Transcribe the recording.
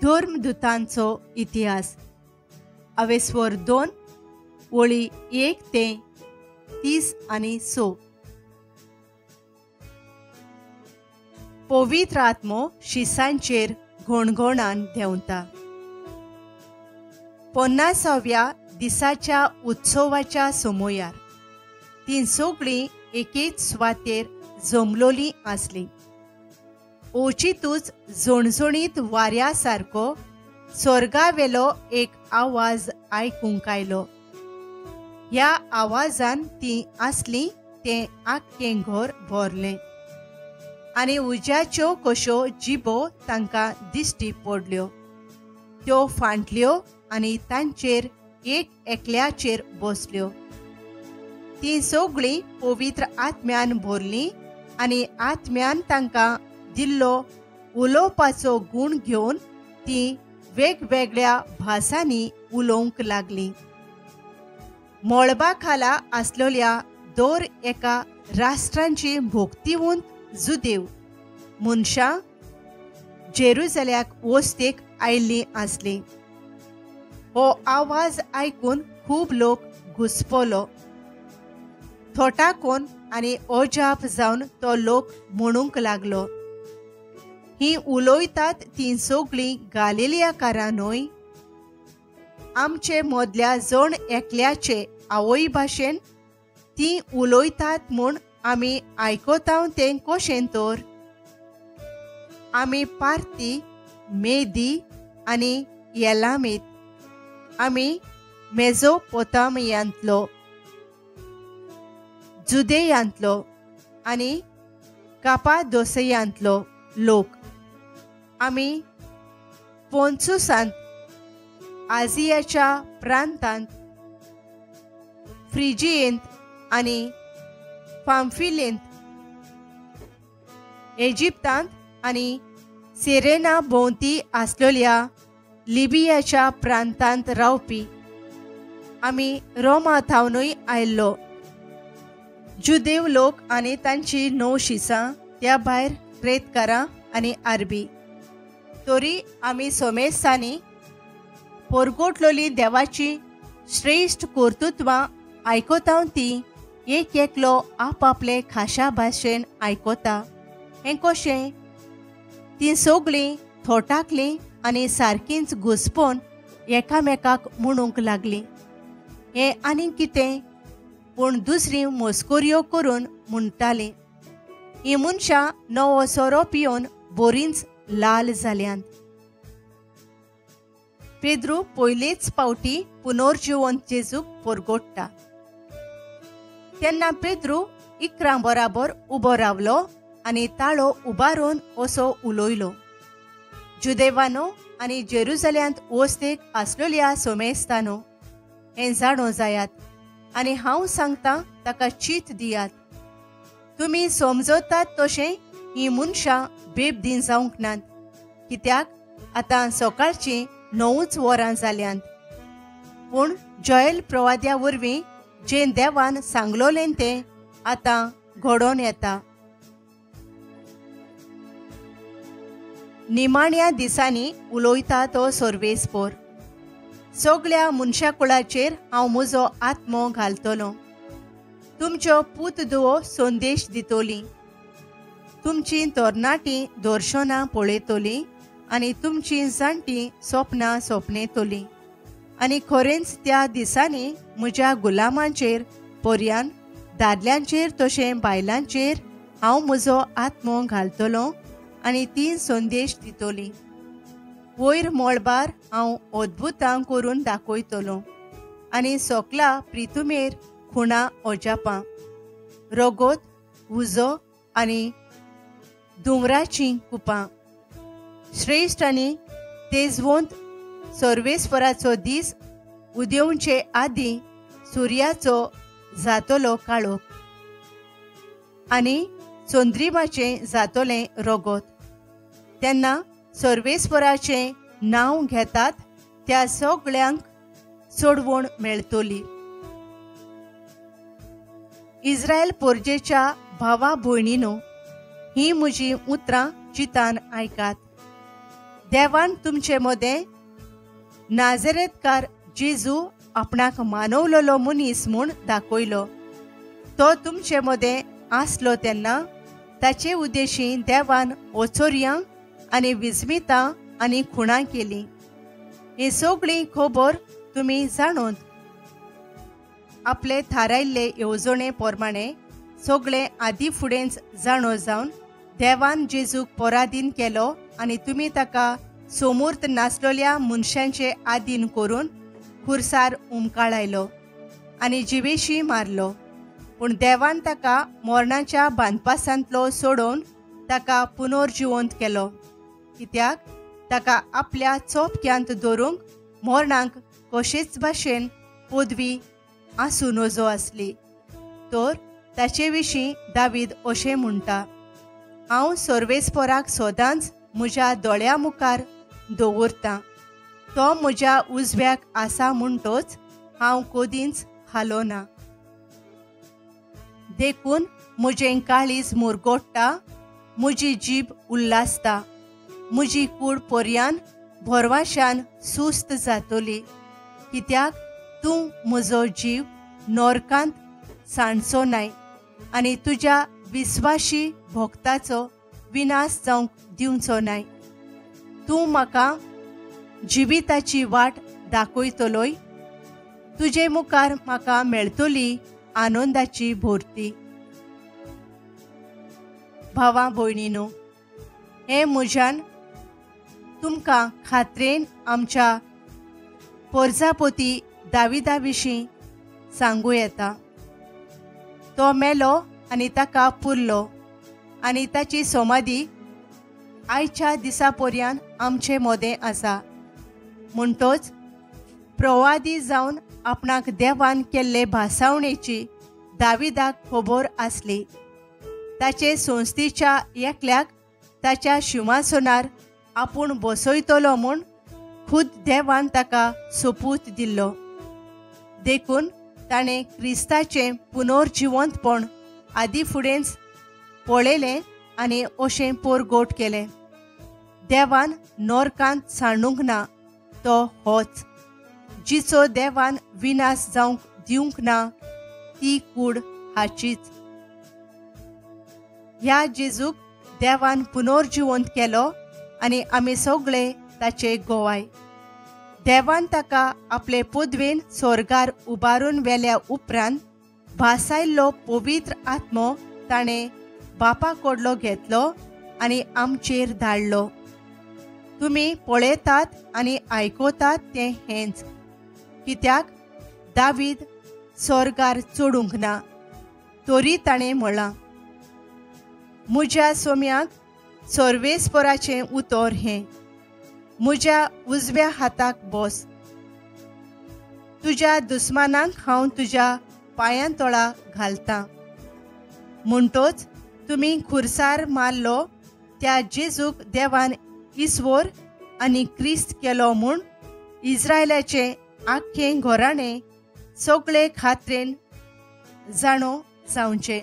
धर्मदुतांचो इतिहास अवेस्वर 2 ओळी 1 ते 30 आनी 6. पवित्र आत्मो शिसांचेर घणघणान देंवता. 50व्या दिसाच्या उत्सवाच्या समयार तीं सगळीं एकेच सुवातेर जमलोलीं आसलीं. अवचितूच झणझणीत वाऱ्या सारको स्वर्गावेलो एक आवाज आयकूंक आयलो. ह्या आवाजान तीं आसलीं तें आख्खें घर भरलें आनी उज्याच्यो कश्यो जिबो तांकां दिश्टी पडल्यो. त्यो फांटल्यो आनी तांचेर एक एकल्याचेर बसल्यो. तीं सगळीं पवित्र आत्म्यान भरलीं आनी आत्म्यान तांकां दिल्लो उलोवपाचो गूण घेवन तीं वेगवेगळ्या भासांनी उलोवंक लागलीं. मळबा खाला आसलेल्या दर एका राष्ट्रांची भोक्तिवंत जुदेव मनशां जेरुजल्याक वस्तेक आयिल्लीं आसलीं. हो आवाज आयकून खूब लोक घुसपलो. थोटाकोन आनी अजाप जावन तो लोक म्हणूंक लागलो, हीं उलयतात तीं सगळीं गालिलियाकारां न्हय? आमचे मदल्या जण एकल्याचे आवय भाशेन तीं उलयतात म्हूण आमी आयकतांव तें कशें तर? आमी पार्थी, मेदी आनी येलामीत, आमी मेजोपोतामियांतलो, जुदेयांतलो आनी कापादोसयांतलो लोक. आमी पोन्सुसांत, आजियाच्या प्रांतांत, फ्रिजियेंत आनी पाम्फिलेंत, इजिप्तांत आनी सिरेना भोंवती आसलेल्या लिबियाच्या प्रांतांत रावपी. आमी रोमा थावनूय आयिल्लो. जुदेव लोक आनी तांची 9 शिसां, त्या भायर क्रेतकारां आनी आरबी. तरी आमी सोमेस्तांनी पोरगोटलोली देवाची श्रेश्ठ कर्तृत्वां आयकतांव ती एक एकलो आपआपले खाशा भाशेन आयकता हें कशें? तीं सगळीं थोटाकलीं आनी सारकींच घुसपोन एकामेकाक म्हणूंक लागलीं, हें आनीक कितें? पूण दुसरीं मस्कऱ्यो करून म्हणटालीं, हीं मनशां नवो सोरो पिवन बरींच लाल जाल्यांत. पेद्रू पयलेच पावटी पुनर्जिवंत जेजूक परगोडटा. तेन्ना पेद्रू 11 बराबर उबो रावलो आनी ताळो उबारून असो उलयलो, जुदेवानो आनी जेरुजल्यांत वस्तेक आसलेल्या सोमेस्तानो, हें जाणो जायात आनी हांव सांगतां ताका चीत दियात. तुमी समजतात तशें हीं मनशां बेबदीन जावंक नात, कित्याक आतां सकाळचीं 9 वरां जाल्यांत. पूण जॉयल प्रवाद्या वरवीं जें देवान सांगलोलें तें आतां घडोवन येता. निमाण्या दिसांनी उलयता तो सर्वेस्पोर, सगळ्या मनशाकुळाचेर हांव म्हजो आत्मो घालतलो. तुमच्यो पूत धुवो संदेश दितोली, तुमचीं तरणाटीं दर्शनां पळयतलीं आनी तुमचीं जाणटीं सपनां सपनेतलीं. आनी खरेंच त्या दिसांनी म्हज्या गुलामांचेर पर्यान दादल्यांचेर तशें बायलांचेर हांव म्हजो आत्मो घालतलो आनी तीं संदेश दितलीं. वयर मळबार हांव अद्भुतां करून दाखयतलो आनी सकला प्रितुमेर खुणा अजापां, रगत, उजो आनी धुंवराचीं कुपां. श्रेश्ठ आनी तेजवंत सर्वेस्वराचो दीस उदेवचे आदीं सुर्याचो जातलो काळोख आनी चंद्रिमाचें जातलें रगत. तेन्ना सर्वेस्वराचें नांव घेतात त्या सगळ्यांक सोडवण मेळटली. इस्रायल पोरजेच्या भावा भयणीनो, ही म्हजी उतरां चितान आयकात. देवान तुमचे मदें नाझरेतकार जेजू आपणाक मानवलेलो मनीस म्हूण दाखयलो. तो तुमचे मदें आसलो तेन्ना ताचे उद्देशी देवान ओचोरयां आनी विस्मितां आनी खुणां केली. ही सगळी खबर तुमी जाणून आपले थारायल्ले येवजणे प्रमाणे सगळे आदी फुडेंच जाणो जावन देवान जेजूक पराधीन केलो आनी तुमी ताका सोमूर्त नासलेल्या मनशांचे आदीन करून खुर्सार उमकाळायलो आनी जिवेशी मारलो. पूण देवान ताका मरणाच्या बांदपासांतलो सोडोवन ताका पुनर्जिवंत केलो, कित्याक ताका आपल्या चोपक्यांत दवरूंक मरणाक कशेच भाशेन पदवी आसूं नजो आसली. तर ताचे विशीं दावीद अशें म्हणटा, हांव सर्वेस्पराक सदांच म्हज्या दोळ्या मुखार दवरतां, तो म्हज्या उजव्याक आसा म्हणटोच हांव कदींच हालो ना. देखून म्हजें काळीज मुरगोडटा, म्हजी जीब उल्हासता, म्हजी कूड पर्यान भरवाशान सुस्त जातली, कित्याक तूं म्हजो जीव नरकांत सांडचो नाय आनी तुज्या विस्वाशी भक्ताचो विनाश जावंक दिवचो नाय. तूं म्हाका जिविताची वाट दाखयतलोय, तुजे मुखार म्हाका मेळटली आनंदाची भरती. भावा भयणीनो, हें म्हज्यान तुमकां खात्रेन आमच्या पोरजापोती दाविदा विशीं सांगूं येता. तो मेलो आनी ताका पुरलो आनी ताची समाधी आयच्या दिसा पर्यंत आमचे मदें आसा. म्हणटोच प्रवादी जावन आपणाक देवान केल्ले भासावणेची दाविदाक खबर आसली. ताचे संस्थेच्या एकल्याक ताच्या शिंवासनार आपूण बसयतलो म्हूण खुद देवान ताका सोपूत दिल्लो. देखून ताणें क्रिस्ताचें पुनर्जिवंतपण आदी फुडेंच पळयलें आनी अशें पोरगोट केलें, देवान नरकांत सांडूंक ना, तो होच जिचो देवान विनाश जावंक दिवंक ना ती कूड हाचीच. ह्या जेजूक देवान पुनर्जिवंत केलो आनी आमी सगळे ताचे गोवाय. देवान ताका आपले पदवेन स्वर्गार उबारून व्हेल्या उपरांत भासायल्लो पवित्र आत्मो ताणें बापा कडलो घेतलो आनी आमचेर धाडलो. तुमी पळयतात आनी आयकतात तें हेंच, कित्याक दावीद स्वर्गार चडूंक ना, तरी ताणें म्हळां, म्हज्या सोम्याक सर्वेस्पराचें उतर हें, म्हज्या उजव्या हाताक बस, तुज्या दुस्मानांक हांव तुज्या पांयां तळा घालतां. म्हणटोच तुमी खुर्सार मारलो त्या जेजूक देवान ईश्वर आनी क्रिस्त केलो म्हूण इस्रायलाचें आख्खें घराणें सगळे खात्रेन जाणो जावचें.